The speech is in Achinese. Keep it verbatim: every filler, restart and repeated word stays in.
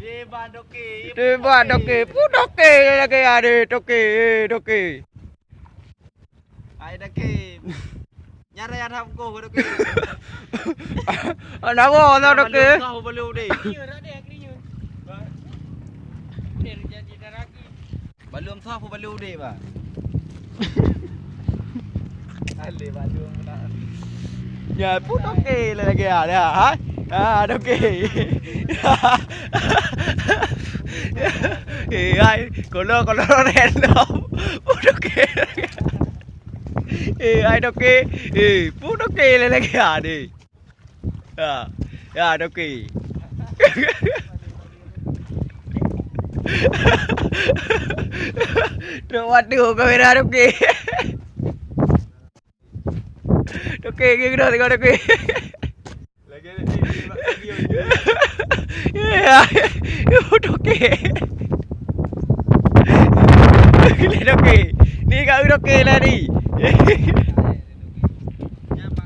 Tiba toke. Tiba toke. Pu toke lagèe ada toke. Eh, toke. Hai toke. Nyara ya tham ko toke. Ana apa toke? Kau belum deh. Belum sah pun belum deh, bah. Ale balu meunan. Ya, pun toke lagèe ada, ha? Ha, toke. Eh, hai, kalau, kalau random. Pun toke. Eh, hai, toke. Eh, pun toke lagèe ada. Ya, ya, toke. Trok waktu kamera toke. Toke, ke kena tengok toke. Lagi ada ni, ni, ni, ni. Ya, toke. Gila toke. Ni kau toke lari.